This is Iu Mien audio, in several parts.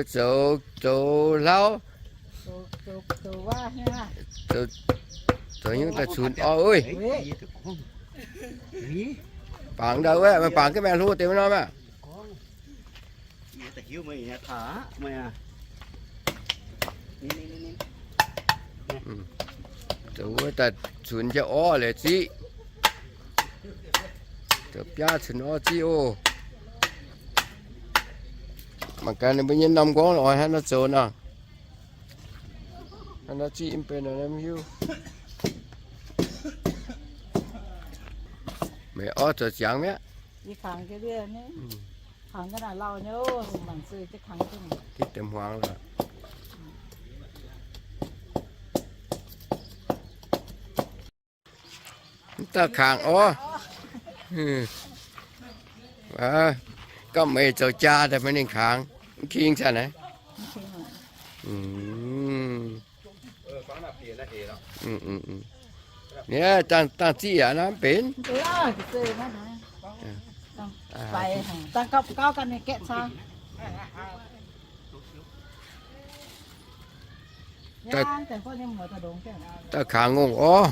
Zoux, zoux hlauv. Zoux, zoux hnyouv daaih cunx orv oc. Bangc ndau wuov, maiv bangc ga'maeqc hlo deix maiv norm aqv. Zoux wuov daaih cunx jienv orv leiz ziqv. Zoux biaav cunx orv ziqv oc. Mangc gaax ninh mbuo nyei norm nqorngv oix hnangv nor zoux nor. Hnangv nor ziqv mv benx nor mv hiuv. Meih orv zoux ziangx mi'aqv. Gitv deix hmuangx lorqc. Mv dauh kangx orv. Gauh meih zoux jaa daaih maiv ninh kangx. Mv king canh naaiv. Niaa, dangh ziqv yaac naaiv mv benx. Dauh kangx ngongh orv.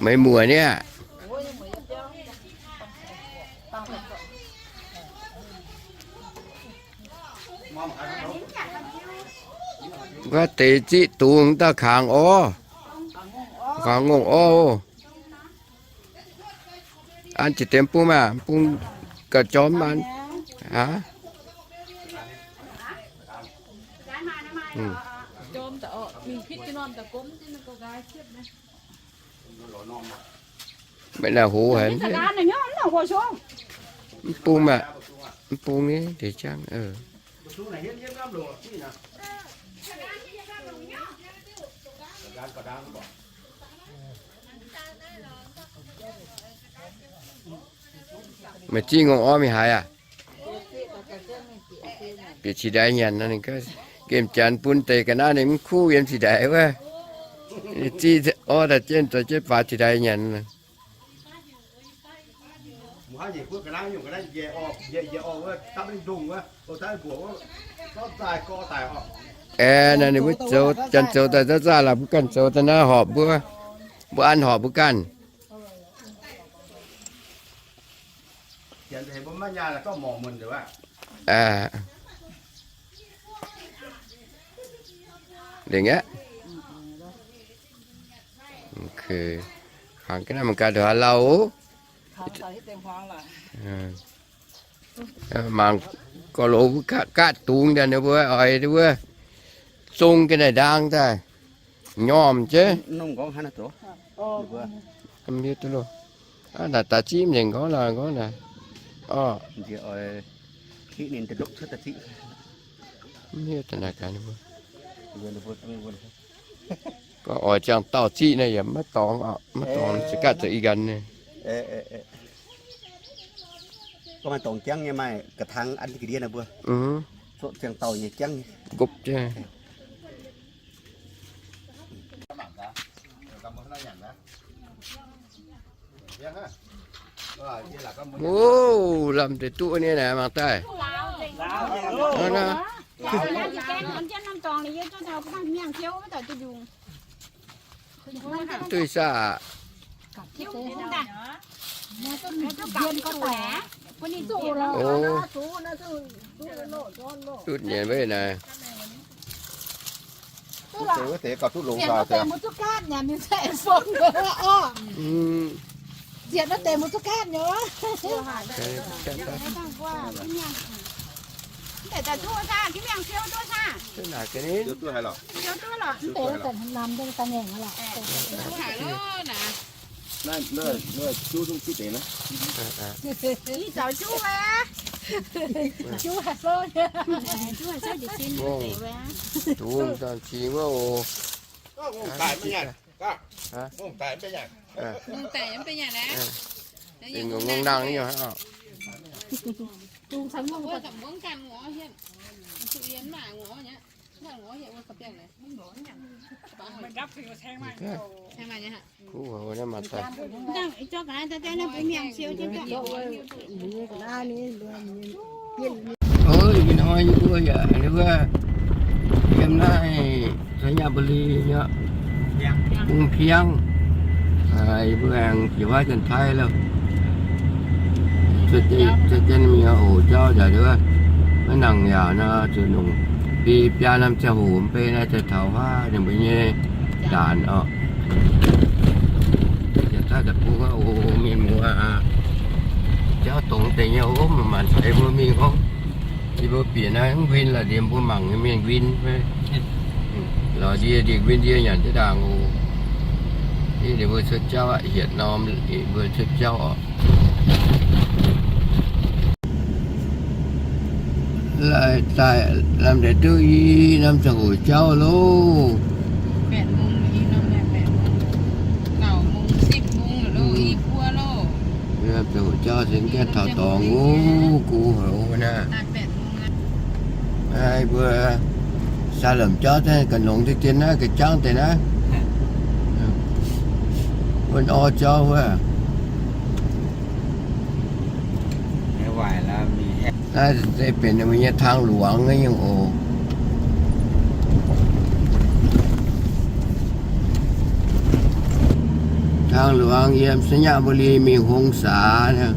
Meih muoc niaa. Wuov deix ziqv dungz dauh kangx orv. Kangx ngongh orv. An jiex deix bung maah, bung gauh jorm an. Maiv naaic hoz haic. Mv bung maah, mv bung nyei deix jangv. Meih ziqv ngongh orv mingh haaix aac? Bieqc cingx ndaix nyanc nor, ninh ganh gemh janx bun deix ga'naaiv ninh mv kuv yiem cingx ndaix wuov. Ziqv orv daaih jienv zoux jienv faaux cingx ndaix nyanc. Aeqv, naaiv ninh mbuo zoux, janx zoux daaih zaav zaah laaix mbuo ganh zoux daaih naaiv horpc mbuo, mbuo an horpc mbuo ganh. Lengc aqv. Kangx ga'naaiv mangc gaax ndongc haaix lauh oc. Mangc gorx-loz mbuo gaatv dungz daaih ninh mbuo oix wuov zong ga'naaiv ndaang daaih nyormh jienv. Naaiv daaih zipv nzengc nqorngv naaic, nqorngv naaic. Mv hiuv daaih naaic gaax ninh mbuo. Gorngv oix ziangh dauh zipv naaic yaac maiv dorngx oc, maiv dorngx, se gaatv zoux ih nqanx naaic. Gorngv maaih dorngx jangv nyei, maaih ga'tangx an ga'ndiev naaic mbuo. Zoqv ziangh dauh nyei jangv nyei. Nqopv jienv. O, lamh deix duqv nyei naaic, mangc daaih. Duqv saah? O, duqv nyanc maiv naaic. Naaiv, naaiv, naaiv juv zungv zipv deix naaiv. Ih zaux juv wuov. Juv haaix sou? Juv haaix sou jiez sin deix wuov. Dungz daaih cingx wuov oc. Ngongh daic mv benx nyanc. Ngongh daic mv benx nyanc naaiv. Ngongh nangh nyei. Dungz caux ngongh wuov daaih mbuangv ganh ngorc hienh. Zuqc yiem mv maac ngorc nyei. Kuv houc naaiv maaih daaih. Ov, ih hnoi yie mbuo yaac wuov yiem naaiv Sainyabuli nyei, Bung Piangv, yie mbuo aengx jiex wuov Janx-Taiv loh. Cuotv jienv mingh oc, jauv nzengc wuov, maiv nangc yaac nor, zuqc longc biei biaa norm ziangh hoc mv bei naaiv, daaih taux wuov ninh mbuo nyei ndaanc oc. Janx-Taiv deic-bung oc, mienh muoz aac, jauv dongz deix nyei oc, maanc maanc ceix mbuo mingh oc. Yie mbuo bieqc naaiv mv win lorqc, ndie mbuo mangc nyei mienh win fai lorqc, ndie ndie win ndie nyanc jienv ndaangc oc. Ndie mbuo cuotv jauv aqv, hietc norm mbuo cuotv jauv oc. Laaix daaih lamh deix duqv i norm ziangh hoc jauv loh. Lamh ziangh hoc jauv se gaengh taux dorngx oc, gu houc naaiv. Mbuo saa lomc jauv daaih ga'nongx deix dien naaiv, ga'jangv deix naaiv. Wuov orv jauv wuov. Naaiv se benx ninh mbuo nyei ทางหลวง nyei oc. ทางหลวง yiem ไชยบุรี mingh หงสา naaiv,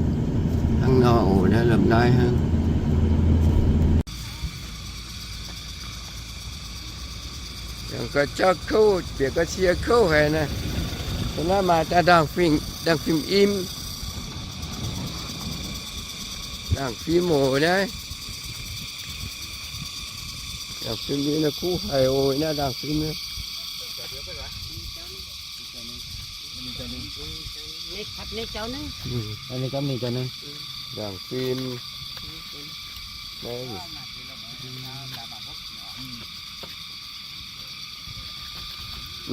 hnangv nor oc, naaiv lomh naaiv hnangv. Yangh gau jauv kouv, bieqc gau cie kouv haic naaiv. Dongh naaiv maaih dangh, dangh fim, dangh fim im, dangh fim oc naaiv. Dangh fim im naaiv kuv haic oc naaiv, dangh fim naaiv. Dangh fim naaiv.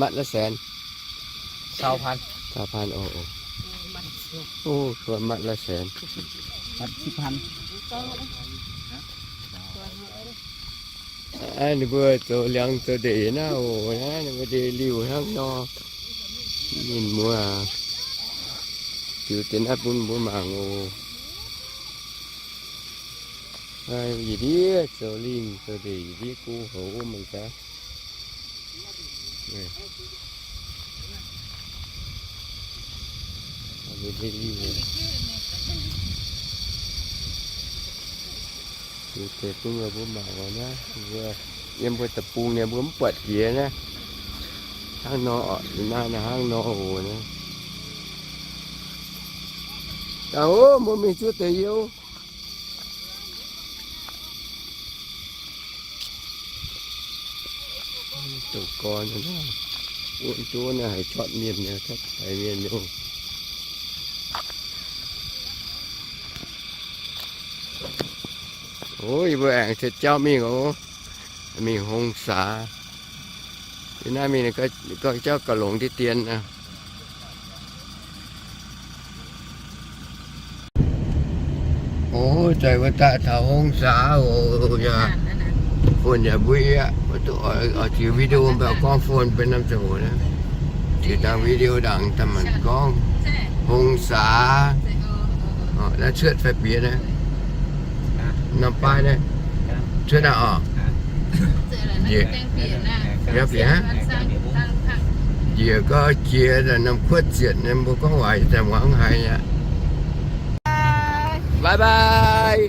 Măt la'sen? Saau pan. Saau pan, oc, oc. Ov, măt la'sen. Măt sipv pan. Aa, ninh mbuo zoux liangx zoux ndeic naaiv oc, naaiv ninh mbuo ndeic liuh hnangv nor. Mienh muoz, ziux deix naaiv bun mbuo mangc oc. Yie ndiev zoux lingh zoux ndeic, yie ndiev gu houc wuov mangc gaax. Ziux deix bun mbuo mangc oc naaiv, mbuo yiem mbuo deic-bung nyei mbuo mv buatc jiex naaiv. Hnangv nor, naaiv hnangv nor oc naaiv. Dangh ov, mbuo mingh zuov deix youh. Dongh gorn wuov, wuov naaiv haiz cuotv mienh, cuotv haiz mienh oc. Ov, yie mbuo aengx cuotv jauv mingh oc. Mingh หงสา. Yie naaiv mingh gauh jauv gauh longx diqv dien aqv. Ov, daaih wuov daaih taux หงสา oc. Yaac fon yaac mbui aqv. Oix zuqc oix jiex video mv baac gorngv fon benx norm ziangh hoc naaiv. Jiex dangh video ndaangc daaih manc gorngv หงสา. Naaiv cuotv fai bieqc naaiv? Norm baav naaiv cuotv aqv oc. Njiec, njiec gauh jiex norm kuotv zietc, mbuo gorngv waac daaih muangx haiz aqv. Bye bye.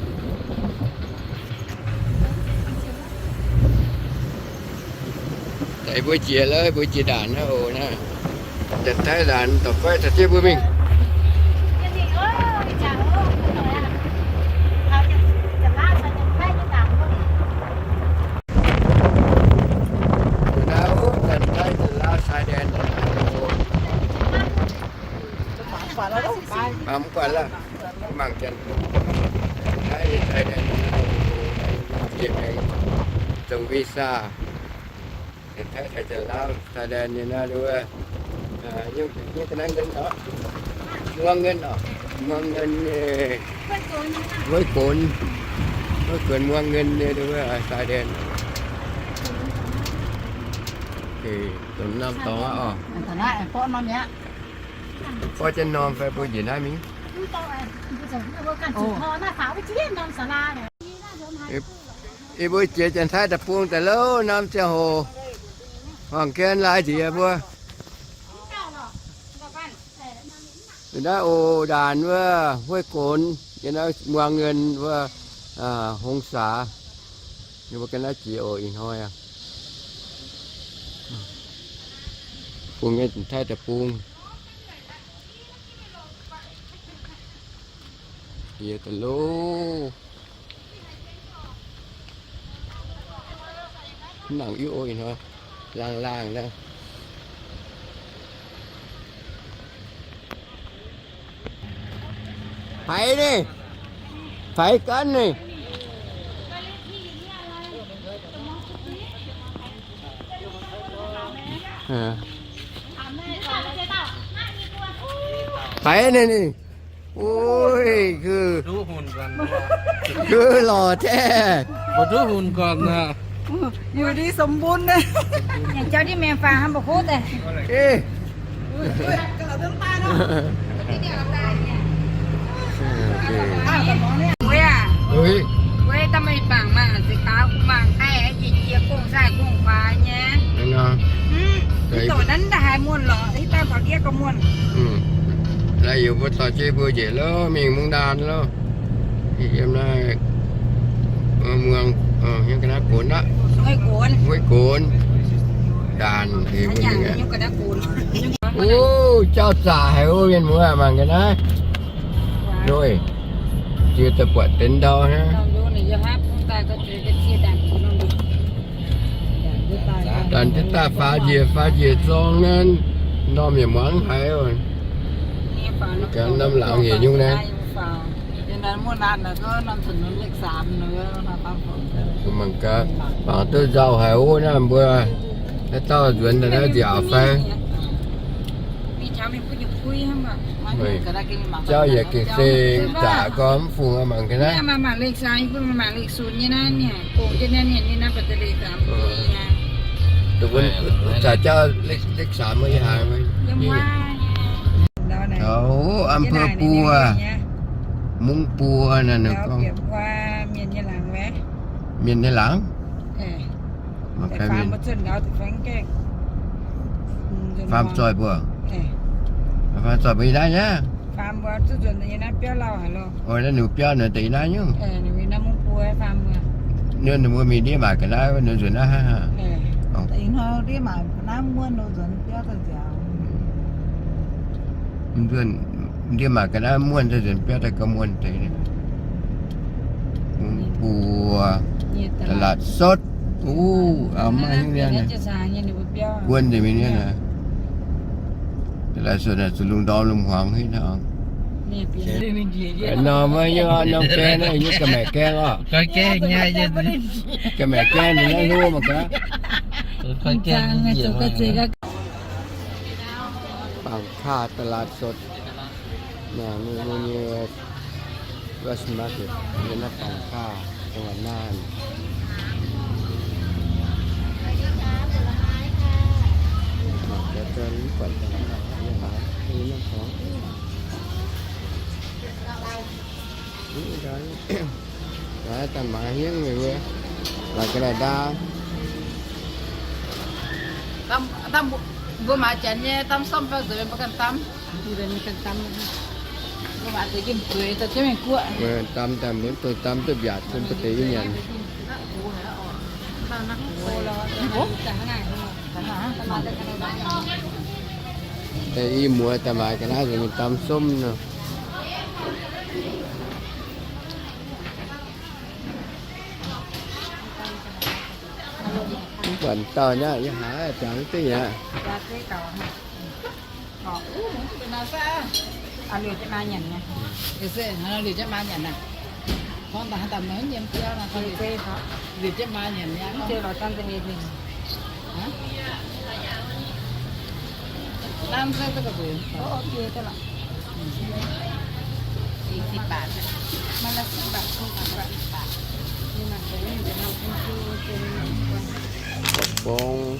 Daaih mbuo jiex loh, mbuo jiex ndaanc naaiv oc naaiv. Janx-Taiv ndaanc dorh goiv taux jienv mbuo mingh. Naaiv oc, Janx-Taiv Janx-Laauv ชายแดน. Mangc mv buatc lorqc. Mangc janx, Janx-Taiv, Janx-Taiv, Janx-Taiv, dongh visa. Janx-Taiv taux Janx-Laauv ชายแดน nyei naaiv wuov. Muangv ngân oc, muangv ngân nyei, hueiv gonx, hueiv gonx muangv ngân nyei wuov ชายแดน. Norm dorngx aqv oc. Borqv jienv norm fai mbuo njiec naaiv mingh. Yie mbuo jiex Janx-Taiv deic-bung daaih loh, norm ziangh hoc, Hoàng Kiên lai njiec mbuo. Yiem naaiv oc, ndaanc wuov Hueiv Gonx, yiem naaiv Muangh Ngienh wuov, Hongx Saax. Yie mbuo ga'naaiv jiex oc, ih hnoi aqv. Bung nyei Janx-Taiv deic-bung. Yie daaih loh. Nangc yie oc, ih hnoi laangh laangh naaiv. Haiz ninh, haiz ganh ninh. Haiz ninh ninh. Ui, gux, gux lorz teh. Mbuo duqv hunc gorn aqv. Mbuo duqv sum bun. Jauv diev mienh faang hnamv mbuo huv daaih. Weic aac, weic daaih meih bangc mangc se gaax, mangc haih jiex jiex gong-saih gong-huaax nyei. Mv doqc naaiv daaih haiz muonh lorqc, ih daaih taux ndiev gauh muonh. Laaix yie mbuo taux jiex mbuo njiec loh, mingh mungv ndaan loh. Yiem naaiv muangx, hnangv ga'naaiv gonx aqv. Hueiv gonx. Ndaanc. O, jauv zaqc haic o, mienh muoz mangc ga'naaiv. Ndoih, jiex daaih buatc deix ndau hnangv. Ndaanc jienv daaih faaux njiec, faaux njiec zorng naaiv, norm yaac muangx haiz oc. Ganh norm laangz njiec nyungc naaiv. Mangc gaax, mangc duqv nzauh haic o, naaiv mbuo haaix dauh nzuonx daaih naaiv nziaauc fai? Jauv yaac gengh se zaqc gorn mv fungx mangc ga'naaiv. Zaqc jauv เลขสาม maiv haaix. Taux อำเภอปัว Mungv Buo naaiv gorngv. Mienh nyei laangz. Faam zoih mbuo. Faam zoih mbuo yiem naaiv nyei. Oix naaiv ninh biauv naaiv deix naaiv nyungc. Ninh mbuo mingh ndiev maaic ga'naaiv, ninh nzuonx naaiv hnangv haaix? Ndiev maaic ga'naaiv muonh daaih nzuonx biauv daaih gauh muonh deix. Mungv Buo, ตลาดสด. Wuov, maiv hiuv nyei. Wuov nzengc mingh nyei. ตลาดสด naaic zuqc lungh ndorm lungh hmuangx hitv hnangv. Norm, norm gaeng naaiv, yie ga'maeqc gaeng oc. Ga'maeqc gaeng ninh naaiv hlo mangc gaax. Bangka ตลาดสด. Naaiv mbuo nyei Rush Market, yiem naaiv Bangka, จังหวัดน่าน. Daaih maaiz hniev meih mbuo, laaix ga'naaiv ndaang. Mbuo maaiz janx nyei dam somv fai nzueic mbuo ganh dam. Mbuo maaiz deix nqemh zueiz daaih jienv mingh guoqv. Dam daaih mbuo dongh dam duqv mbiaatc bun mbuo deix i nyanc. Daaih i muoz daaih maaiz ga'naaiv nzengc mingh dam somv nor. Mv buatc dauh nyei, yie haiz jangx duqv aqv. Bông.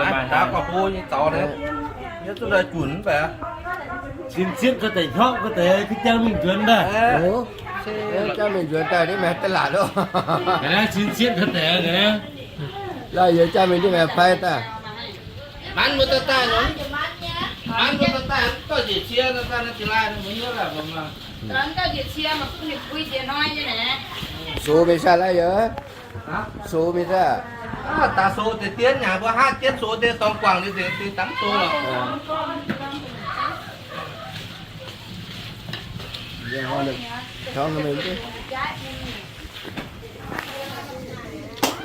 Naaiv daaih gorngv hlo nyei zaux naaiv, yie zuqc daaih junc mv baac. Cin cietv ga'deix hnyouv ga'deix, jangx mingh nzuonx daaih. Jangx mingh nzuonx daaih, ndiev meih daaih laatc loh. Cin cietv ga'deix, laaih yie jangx mingh ndiev meih fai daaih. Manv mbuo daaih daaih nor, manv mbuo daaih daaih, dorh njiec cie, daaih naaiv jiex laaih, mbuo hiuv laaih mbuo maah. Sox mingh saah laaih yie? Sox mingh saah? Daaih sox deix dien yaac mbuo haav jienv sox deix dorngx guangc liuz nzengc deix dangv sox lorqc.